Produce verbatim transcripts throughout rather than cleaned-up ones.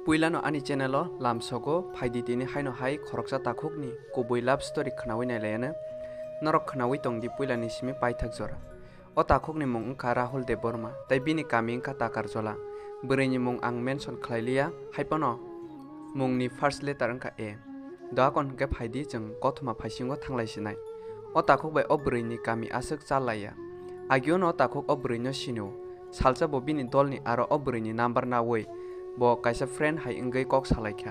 Puilano ani channel o lamsogo phaidi tini haino hai khoroksa takhukni kubui love story khwnawi nailaiano. Norok khwnawi tongdi puilani simi paithak jora. O takhukni mung wngkha Rahul Debbarma tei bini kami wngkha Takarjola. Bwrwini mung ang mention khlailiya, haiphano mungni first letter wngkha A. Doakon hwnkhe phaidi chwng kothoma phaisingo thanglai sinai. O takhuk bai o bwrwini kami aswk chal laiya. Agiono o takhuk o bwrwino sinio. Salsa bo bini dolni aro o bwrwini number naui bo kaisa friend hai wngwi kok salaikha.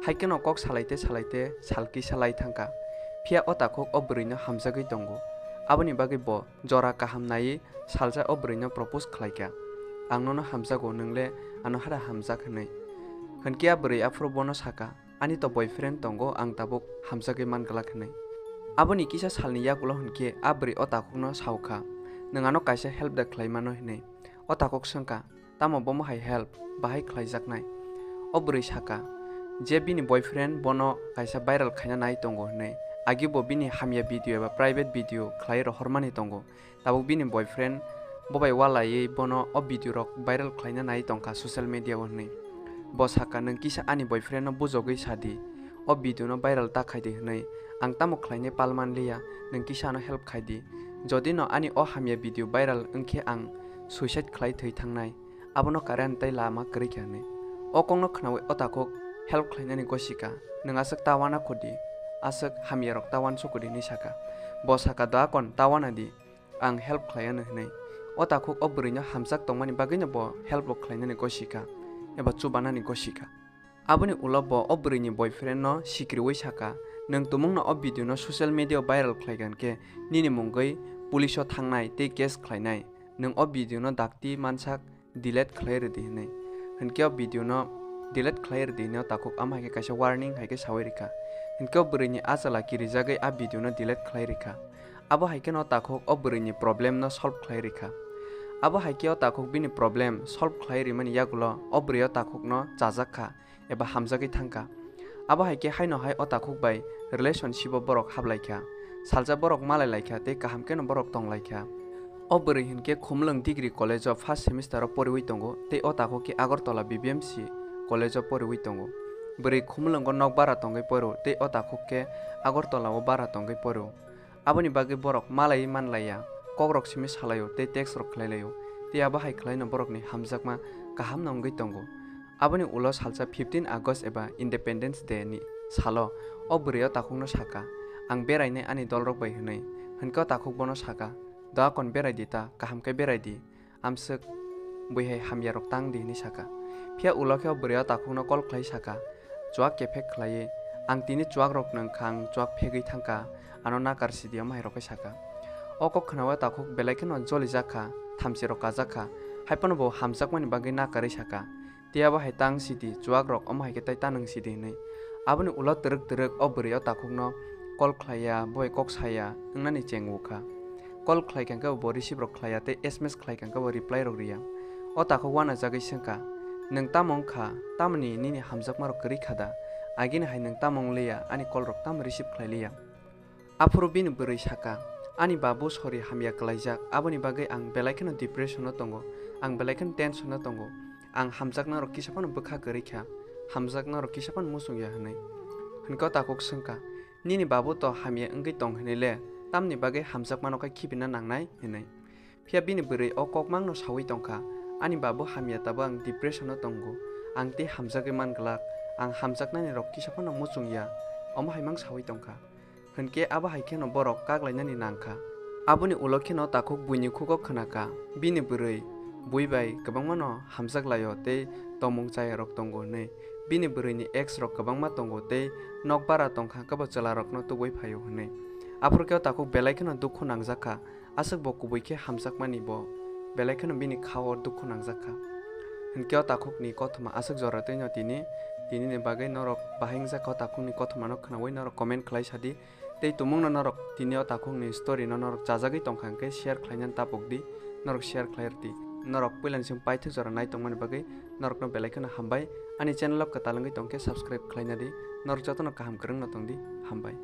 Haikheno kok salaite salaite sal kisa lai thangkha. Phiya o takhuk o bwrwino hamjagwi tongo. Aboni bagwi bo jora kaham naiwi salsa o bwrwino propose khlaikha, "Ang nono hamjago, nwng le ano hada hamjak," hwnwi. Hwnkhe a bwrwi aphuru bono saka, "Ani to boyfriend tongo, ang tabuk hamjagwi man glak," hwnwi. Aboni kisa salni yagulo hwnkhe a bwrwi o takhukno saukha, "Nwng ano kaisa help da khlai mano," hwnwi. O takhuk swngkha, "Tamo bomo hai help? Bahai khlaijaknai?" O bwrwi saka, je bini boyfriend bono kaisa viral khaina nai tongo hwnwi. Agi bo bini hamya video eba private video khlai rohormani tongo. Tabuk bini boyfriend bo bai walaiwi bono o video rok viral khlaina nai tongkha social media o hwnwi. Bo saka, "Nwng kisa ani boyfriend no bujogwi sadi, o video no viral ta khaidi hwnwi, ang tamo khlainai pal manliya, nwng kisa ano help khaidi. Jodi no ani o hamya video viral wngkhe ang suicide khlai thwi thangnai, abono current tei lama kwrwi kha," hwnwi. O kokno khwnaui o takhuk help khlainani gosika, "Nwng aswk ta wana khudi, aswk hamya rok ta wansukudi," hwnwi saka. Bo saka, "Doakon ta wana di, ang help khlai ano," hwnwi. O takhuk o bwrwino hamjak tongmani bagwino bo help bo khlainani gosika eba chubanani gosika. Aboni ulo bo o bwrwini boyfriend no sikriui saka, "Nwng tumungno o video no social media o viral khlai gan khe nini mungwi police o thangnai tei case khlainai. Nwng o video no dakti mansak delete khlai rwdi," hwnwi. Hwnkhe o video no delete khlai rwdi hwnwi o takhuk amo hai khe kaisa warning hai khe saui rwkha. Hwnkhe o bwrwini a chwla kirijagwi a video no delete khlai rwkha. Abo hai kheno o takhuk o bwrwini problem no solve khlai rwkha. Abo hai khe o takhuk bini problem solve khlai rwmani yagulo o bwrwi o takhukno chajak kha eba hamjagwi thangkha. Abo hai khe haino hai o takhuk bai relationship o borok hablai kha. Salsa borok malai lai kha tei kaham kheno borok tong lai kha. O bwrwi hinkhe Khumulwng Degree College o first semester o poriui tongo tei o takhuk khe Agartala B B M C College o poriui tongo. Bwrwi Khumulwngo nok bara tongwi poro tei o takhuk khe Agartala o bara tongwi poro. Aboni bagwi borok malaiwi manlaiya, kokrok simi salaio tei text rok khlailaio, tei abo hai khlaino borokni hamjakma kahamno wngwi tongo. Aboni ulo salsa fifteen August eba Independence Day ni salo o bwrwi o takhukno saka, "Ang berainai ani dolrok bai," hwnwi. Hwnkhe o takhuk bono saka, "Doakon berai di ta, kaham khe berai di." Amswk bui hai hamya rok tang di hwnwi saka. Phiya ulo khe o bwrwi o takhukno call khlai saka, chuak kephek khlaiwi, "Ang tini chuak rok nwng kha, ang chuak phegwi thangkha, ano nakar sidi," omo hai rok khe saka. O kok khwnao takhuk belai kheno jolijak kha, thamchi rok kajak kha, hai phano bo hamjakmani bagwi nakarwi saka. Tei abo hai tang sidi, chuak rok omo hai khe tai ta nwng sidi hwnwi. Aboni ulo twrwk twrwk o bwrwi o takhukno call khlaiya, bo bai kok saya wngnani cheng o kha. Call khlai kha khe bo receive rok khlaiya tei S M S khlai kha khe bo reply rok riya. O takhuk uanajagwi swngkha, "Nwng tamo wngkha? Tamoni nini hamjakma rok kwrwi kha da? Agini hai nwng tamo wngliya, ani call rok tamo receive khlai liya?" Aphuru bini bwrwi saka, "Ani babu sori hamya kwlaijak, aboni bagwi ang belai kheno depression o tongo, ang belai kheno tension o tongo, ang hamjakna rok kisa phano bwkha kwrwi kha, hamjakna rok kisa phano muchung ya," hwnwi. Hwnkhe o takhuk swngkha, "Nini babu to hamya wngwi tong hwnwi le, tamni bagwi hamjakmano khe khibina nangnai?" hwnwi. Phiya bini bwrwi o kokmangno saui tongkha, "Ani babu hamya tabuk ang depression o tongo, ang tei hamjagwi man glak, ang hamjaknani rok kisa phano muchung ya," omo hai mang saui tongkha. Hwnkhe abo hai kheno borok kak lainani nangkha. Aboni ulo kheno takhuk buini khugo khwnakha, bini bwrwi bui bai kwbangmano hamjak laio tei tomung chaya rok tongo hwnwi. Bini bwrwini ex rok kwbangma tongo tei nok bara tongkha khe bo chwla rokno tubui phaio hwnwi. Aphuru khe o takhuk belai kheno dukhu nangjakha, aswk bo kubui khe hamjakmani bo belai kheno bini kha o dukhu nangjak kha. Hwnkhe o takhukni kothoma aswk jora twi no tini, tini ni bagwi norok bahai wngjakha o takhukni kothoma no khwnaui norok comment khlai sadi. Tei tumungno norok tini o takhukni story no norok chajagwi tongkha hwnkhe share khlainani tapok di, norok share khlai rwdi. Norok puilani simi paithak jora nai tongmani bagwi norokno belai kheno hambai. Ani channel o kwtal wngwi tongkhe subscribe khlaina di. Norok jotono kaham kwrwngno tongdi, hambai.